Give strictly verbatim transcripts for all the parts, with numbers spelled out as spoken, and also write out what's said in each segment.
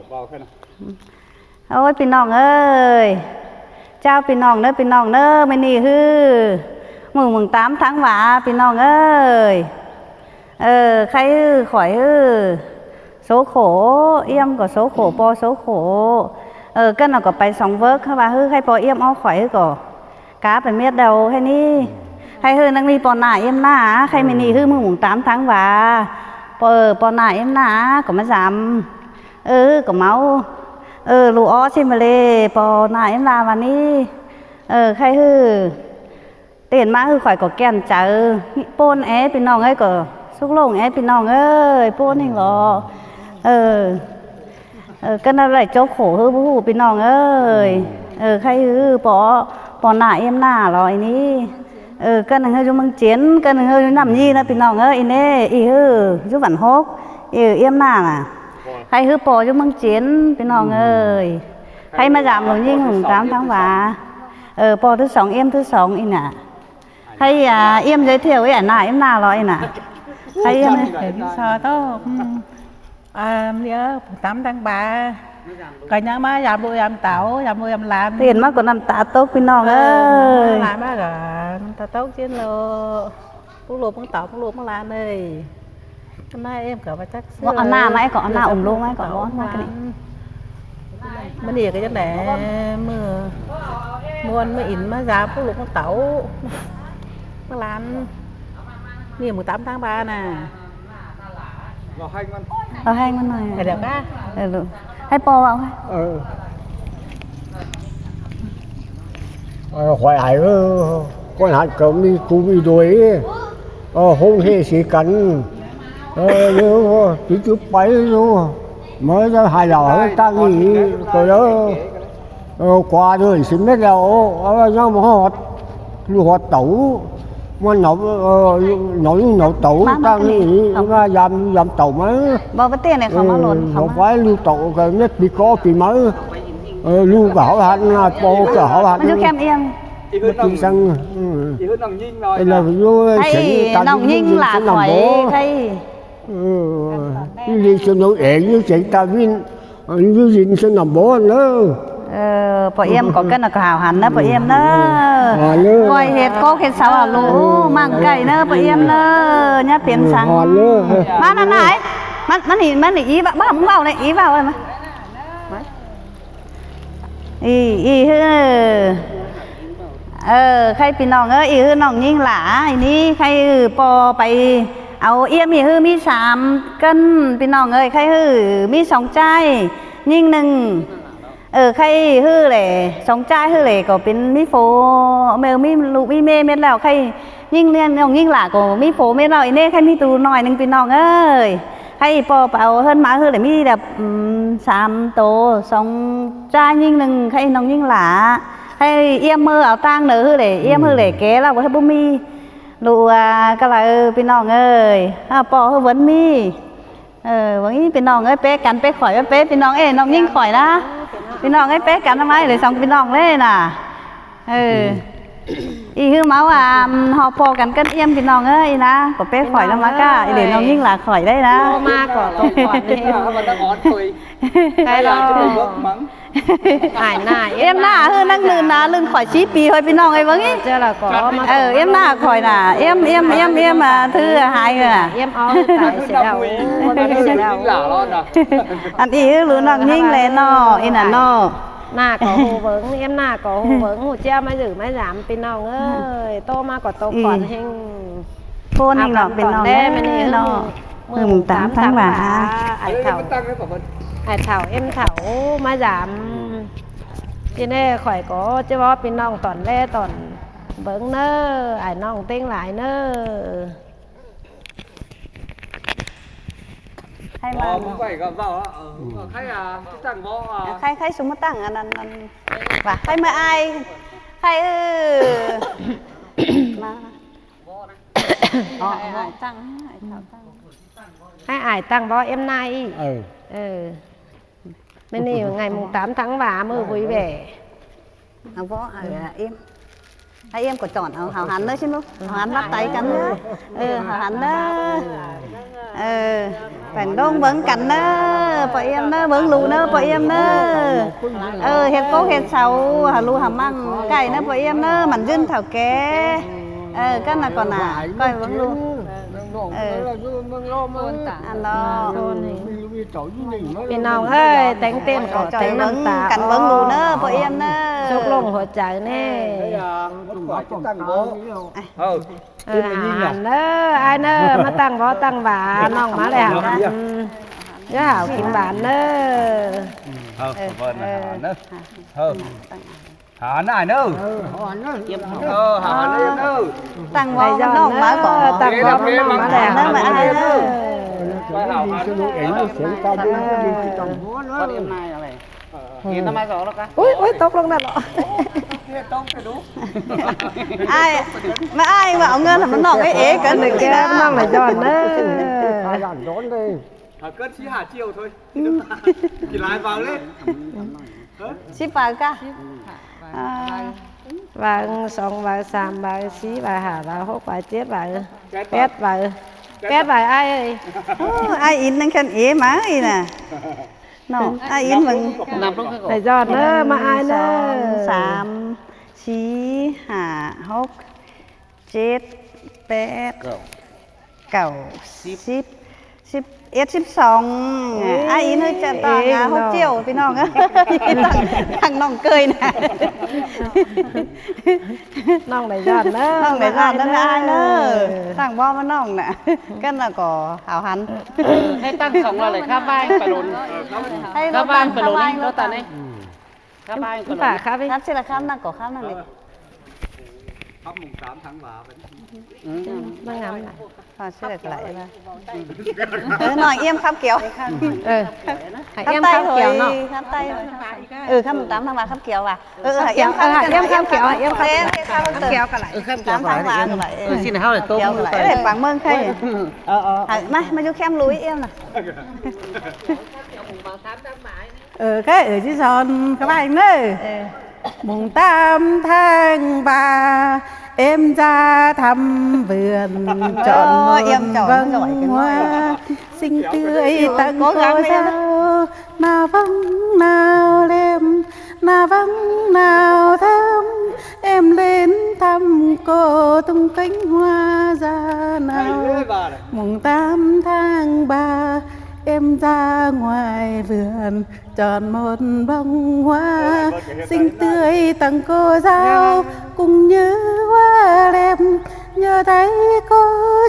Ôi, ꞌpi ꞌnọng ơi, chao ꞌpi ꞌnọng ꞌnớ, ꞌpi ꞌnọng ꞌnớ, ꞌmự ꞌnị ꞌhứ ꞌmự mùng tám tháng ba, ꞌpi ꞌnọng ơi. Ờ, khay ꞌhứ khỏi ꞌhứ số khổ, ꞌiêm ꞌcọ số khổ, ꞌpo số khổ. Ờ, ꞌcọ ꞌnị ꞌcọ pay song ꞌvớc, ꞌva ꞌhứ khay ꞌpo ꞌiêm ók khỏi ꞌhứ ꞌcọ cá pay mết đaư khay ꞌnị. Khay ꞌhứ ꞌnăng ꞌmí ꞌpo ꞌna ꞌiêm ꞌna, khay ꞌmự ꞌnị ꞌhứ ꞌmự mùng tám tháng ba. ꞌPo, ꞌpo ꞌna ꞌiêm ꞌna ꞌcọ ꞌmá dăm. Ờ, ꞌcọ ꞌmáu. Ờ, ꞌlụk ók ꞌsịn ꞌva ꞌlế, ꞌpo ꞌna ꞌiêm ꞌna ꞌva ꞌnị. Ờ, khay ꞌhứ tên ꞌmá ꞌhứ khỏi ꞌcọ kẻn chaư. ꞌPôn é ꞌpi ꞌnọng ơi, ꞌcọ súc ꞌlống é ꞌpi ꞌnọng ơi, ꞌpôn ꞌnị lo. Ờ. Ờ, ꞌcọ ꞌnị đảy chốp khổ ꞌhứ báu ꞌhụ ꞌpi ꞌnọng ơi. Ờ, khay ꞌhứ ꞌpo, ꞌpo ꞌna ꞌiêm ꞌna lo ꞌnị. Ờ, ꞌcọ ꞌnị ꞌhứ dú ꞌmướng Chiến, ꞌcọ ꞌnị ꞌhứ dú Nam Nhi ꞌnớ ꞌpi ꞌnọng ơi, ꞌnị ꞌnị ꞌhứ dú Bản Hốc, ꞌnị ꞌiêm ꞌna ꞌnạ. Khay ꞌhứ ꞌpo dú ꞌmướng Chiến ꞌpi ꞌnọng ơi. Khay ꞌmá dăm ꞌlụk ꞌnhính mùng tám tháng ba. Ờ, ꞌpo thứ song, ꞌiêm thứ song ꞌnị ꞌnạ. Khay, à, ꞌiêm giới thiệu ꞌnị ꞌnạ, ꞌiêm ꞌna lo ꞌnị ꞌnạ. Khay ꞌiêm ꞌnị. Để đi so tó. À, ꞌmự ꞌnị, mùng tám tháng ba. ꞌCọ ꞌnhắng ꞌmá dăm ꞌlụk dăm tảu, dăm ꞌlụk dăm lan. Tên ꞌmá ꞌcọ ꞌnặm ta tốc ꞌpi ꞌnọng ơi. Ờ, ꞌmá ꞌlạ ꞌmá ꞌcọ ꞌnặm ta tốc ꞌchiến lo. ꞌPứng ꞌlụk ꞌpứng tảu, ꞌpứng ꞌlụk ꞌpứng lan ơi. ꞌNa ꞌiêm ꞌcọ ꞌva chắc ꞌsứ. Au ꞌna ꞌmá ꞌcọ, au ꞌna ôm ꞌlụk ꞌmá ꞌcọ, au ꞌna ꞌcọ ꞌnị. ꞌMự ꞌnị ꞌcọ ꞌchăng đảy, ꞌmự ꞌmuôn ꞌmự ỉn ꞌmá dăm ꞌpứng ꞌlụk ꞌpứng tảu, ꞌpứng lan. ꞌNị mùng tám tháng ba ꞌnạ. Lo hên ꞌmắn. Lo hên ꞌmắn ꞌnọi. Phải được á. Ờ, ꞌlụk. Hãy ꞌpo ꞌvạu. Ờ. Ờ, khỏi ải, ờ, ꞌcốn hạt ꞌcọ ꞌmí cu ꞌmí đuổi. Ờ, ꞌhung ꞌhê sí căn. Ờ, ꞌnị, ờ, tí chứ pay ꞌnị. Mới ra hài đảo hơi tăng ꞌnị, ꞌcọ đó. Ờ, qua rồi xin mết đeo, ờ, ꞌnhắng ꞌmá ꞌhọt, ꞌlụk ꞌhọt tảu. ꞌMá nảu, ờ, nảu ꞌnị nảu tảu, tăng ꞌnị, ꞌmá dăm, dăm tảu ꞌmá. Báu báu tiên ꞌnị, khảu ꞌmá lon, khảu ꞌmá. Khỏi ꞌlụk tảu ꞌcọ mết ꞌpi ꞌcọ ꞌpi ꞌmá. Ờ, ꞌlụk ꞌcọ hảư hẳn, ꞌpo ꞌcọ hảư hẳn. ꞌMá dú kem ꞌiêm. ꞌMá ꞌpi săng, ừ. Ê, ꞌnọng ꞌnhính lả khỏi, khay. Ừ, đi cho nó ẻn, nó chạy ta vin. Ờ, ꞌnhính cho nẳng bó ꞌnớ. Ờ, ꞌpo ꞌiêm ꞌcọ ꞌcọ ꞌnị ꞌcọ hảư hẳn ꞌnớ, ꞌpo ꞌiêm ꞌnớ. Khỏi hệt cốc hệt sáu hả ꞌlụk, măng cay ꞌnớ, ꞌpo ꞌiêm ꞌnớ. Nhá piến săng. ꞌMá ꞌnặn ꞌnị. ꞌMắn, ꞌmắn ꞌnị, ꞌmắn ꞌnị, ꞌí ꞌva, ꞌva, ꞌmắn ꞌvạu ꞌnị, ꞌí ꞌvạu ꞌnị ꞌmá. Ê, ê, ꞌhứ. Ờ, khay ꞌpi ꞌnọng ơi, ê, ꞌhứ ꞌnọng ꞌnhính lả, ê, ꞌnị, khay ꞌhứ ꞌpo pay au ꞌiêm, ê, ꞌhứ ꞌmí sam căn, ꞌpi ꞌnọng ơi, khay ꞌhứ ꞌmí song ꞌchái, ꞌnhính ꞌnưng. Ờ, khay ꞌhứ lẻ, song ꞌchái ꞌhứ lẻ ꞌcọ pên ꞌmí phô, ꞌmí, ꞌmí ꞌlụk ꞌmí ꞌmé mết ꞌlẹo, khay ꞌnhính ꞌnị, ꞌnọng ꞌnhính lả ꞌcọ ꞌmí phô mết ꞌlẹo, ê, ꞌnị, khay ꞌmí tu ꞌnọi ꞌnưng ꞌpi ꞌnọng ơi. Khay ꞌpo pay au ꞌhướn ꞌmá ꞌhứ lẻ ꞌmí đa, ừm, sam tô, song ꞌchái ꞌnhính ꞌnưng, khay ꞌnọng ꞌnhính lả. Khay ꞌiêm ꞌmự au ꞌtáng ꞌnớ ꞌhứ lẻ, ꞌiêm ꞌhứ lẻ ké ꞌlẹo, ꞌhứ báu ꞌmí. ꞌLụk, à, ꞌcọ lả ꞌpi ꞌnọng ơi. À, ꞌpo ꞌhứ ꞌvớn ꞌmí. Ờ, ꞌváng ꞌnị ꞌpi ꞌnọng ơi, pé căn pé khỏi, pé ꞌpi ꞌnọng ơi, ꞌnọng ꞌnhính khỏi ꞌnạ. ꞌPi ꞌnọng ơi, pé căn ꞌmá, lỏ song ꞌpi ꞌnọng ꞌlế ꞌnạ. Ờ. Ê, ꞌhứ ꞌmáu, à, ꞌhọt ꞌpo căn ꞌcọ ꞌiêm ꞌpi ꞌnọng ơi, ꞌnạ. ꞌCọ pé khỏi ꞌnọng ꞌmá cá, ê, lỏ ꞌnọng ꞌnhính lả khỏi ꞌlế ꞌnạ. ꞌPo ꞌmá ꞌcọ tô khỏi ꞌnị. Khay lo. Ải ꞌnạ, ꞌiêm ꞌnạ ꞌhứ ꞌnăng ꞌnưng ꞌnạ, ꞌlưng khỏi sí pi thôi ꞌpi ꞌnọng ơi ꞌváng ꞌnị. Ờ, ꞌiêm ꞌnạ khỏi ꞌnạ, ꞌiêm, ꞌiêm, ꞌiêm, ꞌiêm, à, thứ hai ꞌnạ. ꞌIêm ók ꞌtái sia đaư. Ăn ê ꞌhứ ꞌlụk ꞌnọng ꞌnhính ꞌlế ꞌnọ, ê ꞌnạ ꞌnọ. ꞌNạ ꞌcọ ꞌhụ ꞌvớng, ꞌiêm ꞌnạ ꞌcọ ꞌhụ ꞌvớng, ꞌhụ ꞌchí ꞌmá dử ꞌmá dăm ꞌpi ꞌnọng ơi, ꞌtố ꞌmá ꞌcọ tô khỏi ꞌhêng. Phôn ꞌnị ꞌnọ ꞌpi ꞌnọng ơi, ꞌnọ. ꞌMự mùng tám tháng ba. Ải Thảu, ải Thảu ꞌiêm Thảu ꞌmá dăm. ꞌChi ꞌnị khỏi ꞌcọ ꞌchí bók ꞌpi ꞌnọng tỏn ꞌlế tỏn ꞌvớng ꞌnớ, ải ꞌnọng ꞌtếng lai ꞌnớ. Khay ꞌmá. Ờ, ꞌmự ꞌvạy ꞌcọ ꞌvạu, ờ, khay, à, ꞌchí ꞌtặng bók, à. Khay, khay sung ꞌmá ꞌtặng, ăn, ăn, ăn. Wa, khay ꞌmự ai. Khay, ư. ꞌMá. Ờ, ải ꞌtặng, ải Thảu ꞌtặng. Khay ải ꞌtặng bók ꞌiêm ꞌnạ ꞌnị. Ừ. Ừ. ꞌMự ꞌnị ngày mùng tám tháng ba, ꞌmự vui vẻ. Au bók, à, ꞌiêm. À, ꞌiêm ꞌcọ chọn, au, hảư hẳn ꞌnớ ꞌchí ꞌlụk. Hảư hẳn bắt tay căn ꞌnớ. Ừ, hảư hẳn ꞌnớ. Ơ, pẻng ꞌlống bớng căn ꞌnớ ꞌpo ꞌiêm ꞌnớ, bớng ꞌlụk ꞌnớ ꞌpo ꞌiêm ꞌnớ. Ơ, ꞌhệt cốc ꞌhệt sau hảư ꞌlụk hảư ꞌmắn cay ꞌnớ ꞌpo ꞌiêm ꞌnớ, mẳn dưn thảu ké. Ơ, căn ꞌnặn ꞌcọ ꞌnạ, ꞌcoi bớng ꞌlụk. Ơ, ăn lo. ꞌPi ꞌnọng ơi, téng ꞌtến ꞌcọ choi téng bớng ꞌnặn căn bớng ꞌlụk ꞌnớ ꞌpo ꞌiêm ꞌnớ. Sốc ꞌlống hua chai ꞌnị. Ơ, hả hẳn ꞌnớ, ai ꞌnớ, ꞌmá ꞌtặng bó ꞌtặng bả, ꞌnọng ꞌmá đảy hả hẳn. Dú hảư kin bản ꞌnớ. Hả ꞌnớ ai ꞌnớ. Ơ, hả ꞌnớ ꞌnớ. ꞌTặng bó ꞌnọng ꞌmá ꞌcọ. ꞌTặng bó ꞌnọng ꞌmá đảy hả hẳn ꞌnớ. Ui, ui, tốc ꞌlống ꞌnặn lo. Ai, ꞌmá ai ꞌmá au ꞌngớn hảư ꞌnọng ê ê căn. ꞌNị ké ꞌnọng đảy dọn ꞌnớ. Hả cơn chỉ hả triệu thôi. Chỉ lái vào lên. Síp pao cá. Vang song, vang sam, vang sí, vang hả, vang hốc, vang chết, vang pét, vang pét, vang ai ơi. Ô, ai ín ꞌnăng khen ế ꞌmá ê ꞌnạ. ꞌNọ, ai ín mưng. Đảy dọn ꞌnớ, ꞌmá ai ꞌnớ. Song, sam, sí, hả, hốc, chết, pét, cảu, síp, síp ét, síp song. Ai ín hơi chả tỏ ngà hốc triệu ꞌpi ꞌnọng. Thẳng ꞌnọng ꞌcơi ꞌnạ. ꞌNọng đảy dọn ꞌnớ, ꞌnọng đảy dọn ꞌnớ, ꞌmá ai ꞌnớ. Thẳng bó ꞌmá ꞌnọng ꞌnạ. Căn ꞌnặn ꞌcọ hảư hẳn. Hay ꞌtặng song lo đảy khắp ꞌváng pay lốn. Khắp ꞌváng pay lốn ꞌnị, ꞌtố ta ꞌnị. Khắp ꞌváng pay lốn. Khắp ꞌnặn ꞌcọ khắp ꞌnặn ꞌnị. Khắp mùng tám tháng ba. Ư. Hả, sẽ được lại mà. Ơ, ꞌnọi ꞌiêm khắp kiểu. Ơ. Khắp ꞌiêm khắp kiểu ꞌnọ. Khắp tay thôi. Ơ, khắp mùng tám tháng ba khắp kiểu à. Ơ, ơ, khắp kiểu, ơ, khắp kiểu, ơ, ꞌiêm khắp kiểu. Khắp kiểu cả lại. Ơ, khắp kiểu cả lại. Ơ, xin hao để tô khắp kiểu cả lại. Ơ, quảng mương khay. Ơ, ơ. Hả, ꞌmá, ꞌmá dú khém lúi ꞌiêm nè. Ơ, cái ở dưới giòn các bạn ơi. Ơ. Mùng tám tháng ba, em ra thăm vườn, chọn một bông hoa xinh tươi tặng cô dâu. Nào vắng nào lem, nào vắng nào thơm, em đến thăm cô tung cánh hoa ra nào. Mùng tám tháng ba, em ra ngoài vườn, chọn một bông hoa xinh tươi tặng cô dâu, cũng như hoa lem, nhớ thấy cô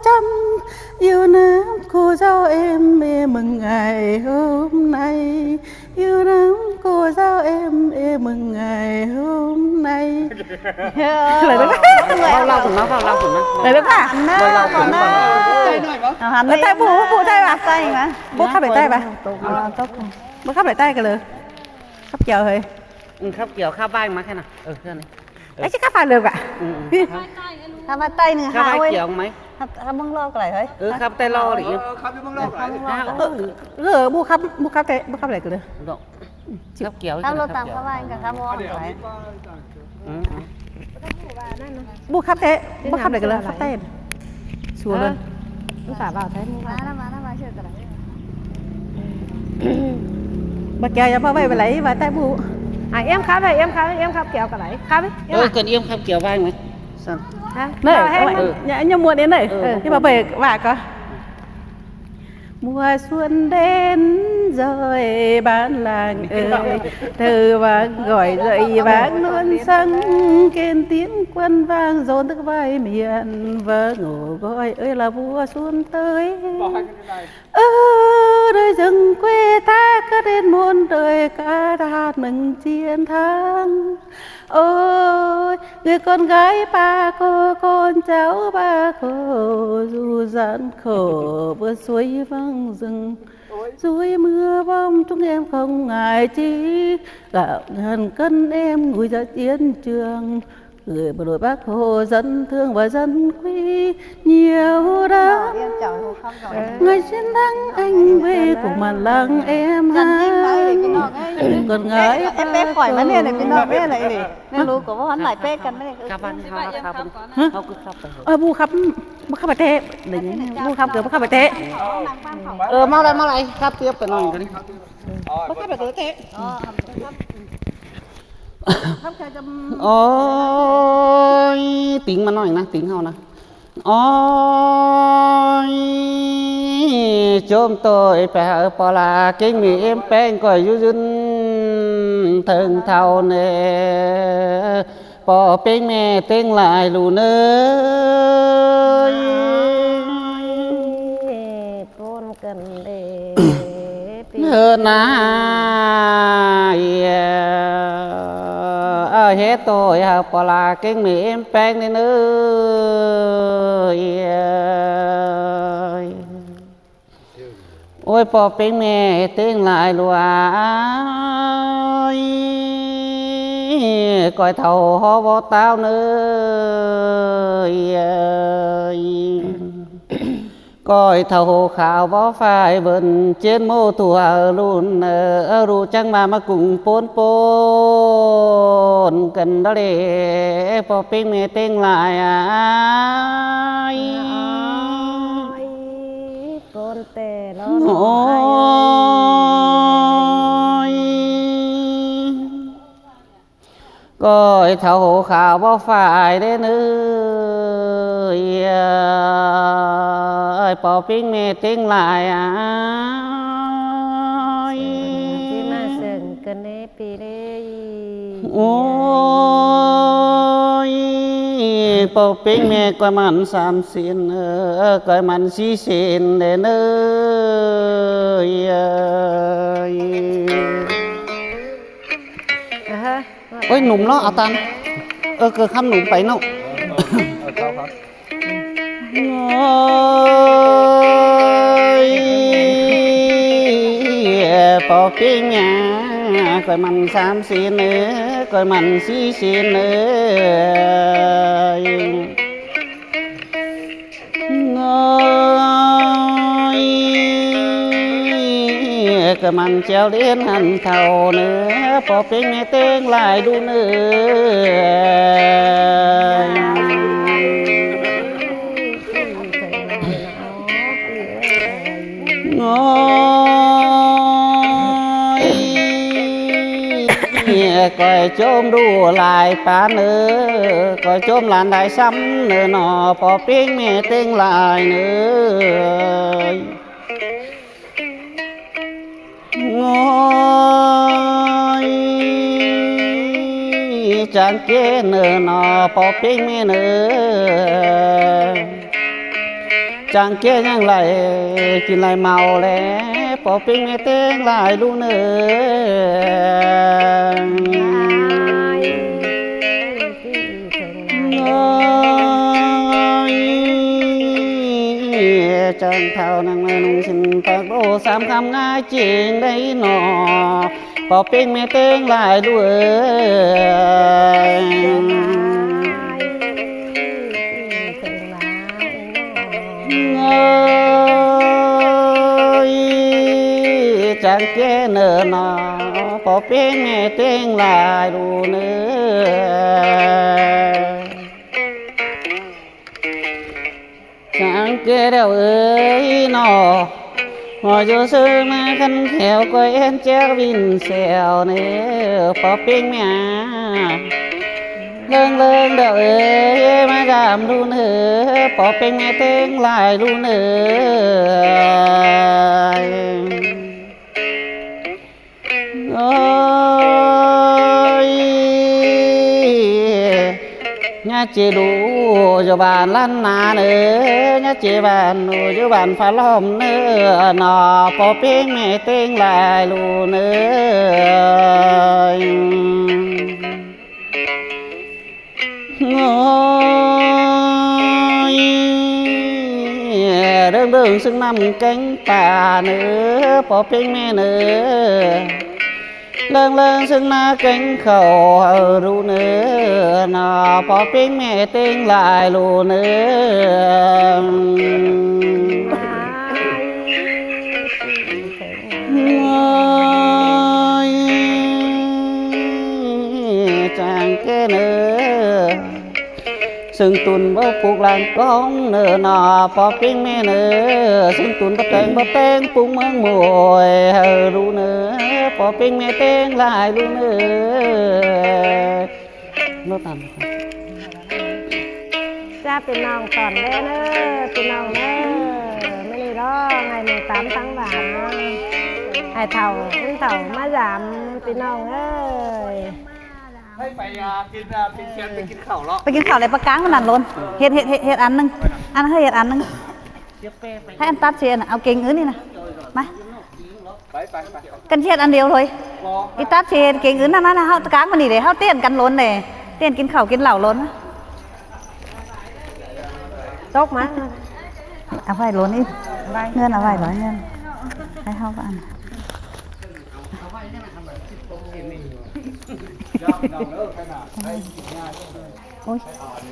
chăm, yêu nắm cô dâu em, em mừng ngày hôm nay, yêu nắm cô dâu em, em mừng ngày hôm nay. Lời đó. Vào lòng của nó, vào lòng của nó. Lời đó hả? Vào lòng của nó. Ở tay bố, bố tay à? Tay mà. Bố khắp đẩy tay bà. Bố khắp đẩy tay cái lời. Khắp kiểu hơi. Ừ, khắp kiểu khắp vai mà cái nào. Ừ, cái này. Ê, chứ khắp vai lượt à? Ừ, ừ, khắp. Khắp vai tay nữa hả? Khắp vai ơi. Kiểu mấy? Khắp, khắp mông lo cái này hơi. Ừ, khắp tay lo đi. Ờ, khắp mông lo cái này. À, ừ. Ừ, bu khắp, bu khắp tay, bu khắp này cái lượt. Được. Khắp kiểu. Khắp lô tam khắp vai, khắp mông lo cái này. Ừ. Bu khắp tay, bu khắp này cái lượt, khắp tay. Sua luôn. Ơ, ꞌmá phả vào Thái mua. Má nó, má nó, má chưa cả đấy. Bà kéo cho bà vậy, bà lấy bà tay bu. À, em khắp vậy, em khắp, em khắp kéo cả đấy. Khắp đi, em. Ơ, à? Cần em khắp kéo vai mà. Sao? Hả? Này, rồi, hết. Ờ, nhà, nhà mua đến này. Ờ. Nhưng mà bà bà có. Mùa xuân đến rồi bản làng ơi, thơ vang gọi dậy vang nôn sắng, kèn tiếng quân vang dồn tức vai miền vang ngủ gọi ơi là mùa xuân tới. Ơ, nơi rừng quê ta cất lên muôn đời ca hát mừng chiến thắng. Ôi, người con gái ba cô, con cháu ba cô, dù gian khổ vượt suối vắng rừng, suối mưa bom chúng em không ngại chi, gạo ngàn cân em gửi ra chiến trường. Gửi bộ đội Bác Hồ dân thương và dân quý nhiều lắm. Ngày chiến thắng anh về cùng bản làng em hát. Con gái. Ê, ê, pé khỏi mà nè, này, bên nọ, bên này, này. Nè, lũ của bọn này pé căn này. Các bạn đi học, học, học. Hả? Học cứ khắp rồi. Ơ, bu khắp, bu khắp ở tệ. Đấy, bu khắp, cứ bu khắp ở tệ. Ờ, mau lại, mau lại, khắp tiếp cái này. Bu khắp ở tệ. Khắp cái chấm. Ôi, tính mà nói nè, tính hao nè. Ôi, chôm tôi phải hở pò là kính mì êm peng coi dư dưng thơng thao nè. Pò peng mẹ tiếng lai lù nơ. Ôi, buôn cần để. Hơ na, ơ, hế tôi hơ pò là kính mì êm peng nê nơ. Ôi, pò peng mẹ tiếng lai lùa. Ôi, coi thầu hó bó táo nơ. Coi thầu khảo bó phải bơn chến mô thua lùn, ơ, ru chăng mà mà cũng pôn pôn cần đó lê, pò peng mẹ tiếng lai ai. Ôi, pôn tê lắm. Ôi. Coi thầu khảo bó phải đến ơi, ơi, pò peng mẹ tiếng lai ai. Ôi, pò peng mẹ coi mẳn sam xin, ơ, coi mẳn sí xin đến ơi, ơi. Ôi, nủm ló, áo tan. Ơ, cơ khăm nủm pay nô. Ôi, pò peng mẹ, coi mẳn sam xin ơ, coi mẳn sí xin ơ. Ôi, coi mẳn chéo đến hẳn thầu nơ, pò peng mẹ tiếng lai đu nơ. Ôi, coi chôm đu lai pán nơ, coi chôm lan lai sắm nơ nọ, pò peng mẹ tiếng lai nơ. Ôi, chang kia nơ nọ, pò peng mẹ nơ. Chang kia nhăng lai kin lai mau lé, pò peng mẹ tiếng lai đu nơ. Ôi, chang thao năng lai nung xin pác đô sam khăm ngã chêng đây nọ. Pò peng mẹ tiếng lai đu ơi. Ôi, chang kia nơ nọ, pò peng mẹ tiếng lai đu nơ. Chang kia đeo ơi nọ, ngó dô sư ma khăn khéo coi én chéo vin sẻo nơ, pò peng mẹ. Lơng lơng đeo ơi, ma dam đu nơ, pò peng mẹ tiếng lai đu nơ. Ôi, nhá chế đu dô bản lăn na nơ, nhá chế bản đu dô bản pha lom nơ, nọ pò peng mẹ tiếng lai đu nơ. Ôi, đơng đơng sưng năm kéng pà nơ, pò peng mẹ nơ. Lơng lơng sưng na kéng khẩu hờ ru nơ, nọ pò peng mẹ tiếng lai đu nơ. Ôi, ꞌSướng tủn báu puk lăng cóng ꞌnớ ꞌnọ, ꞌpo ꞌpính ꞌmé ꞌnớ. ꞌSướng tủn báu ꞌteng báu ꞌteng pung ꞌmướng muối hảư ꞌlụk ꞌnớ, ꞌpo ꞌpính ꞌmé ꞌteng lai ꞌlụk ꞌnớ. ꞌNo tăm. ꞌChá ꞌpi ꞌnọng tỏn đé ꞌnớ, ꞌpi ꞌnọng ꞌnớ. ꞌMự ꞌnị ꞌló, ngày mùng tám tháng ba, ải thảu, ꞌpứng thảu ꞌmá dăm ꞌpi ꞌnọng ới. ꞌPay, ꞌpay, ꞌa, kin, ꞌa, kin ꞌchiến ꞌpay kin khảu ꞌló. ꞌPay kin khảu đảy ꞌpa cáng ꞌmắn ꞌnặn ꞌlốn. ꞌHệt, ꞌhệt, ꞌhệt, ꞌhệt ăn ꞌnưng. Ăn ꞌhới ꞌhệt ăn ꞌnưng. Hảư ăn tắp ꞌchí ăn, au kéng ứn ꞌnị ꞌnớ. ꞌMá. ꞌCắn ꞌchí ꞌhệt ăn điêu thôi. Í tắp ꞌchí ꞌhệt kéng ứn ꞌnặn ꞌnớ, ꞌháu cáng ꞌmắn ꞌnị đảy, ꞌháu ꞌtiện căn ꞌlốn đảy. ꞌTiện kin khảu kin lảu ꞌlốn. Tốc ꞌmá. Au ꞌvạy ꞌlốn ꞌnị. ꞌVạy. ꞌNgươn au ꞌvạy ꞌló ꞌngươn. Hảư ꞌháu ăn. Ôi.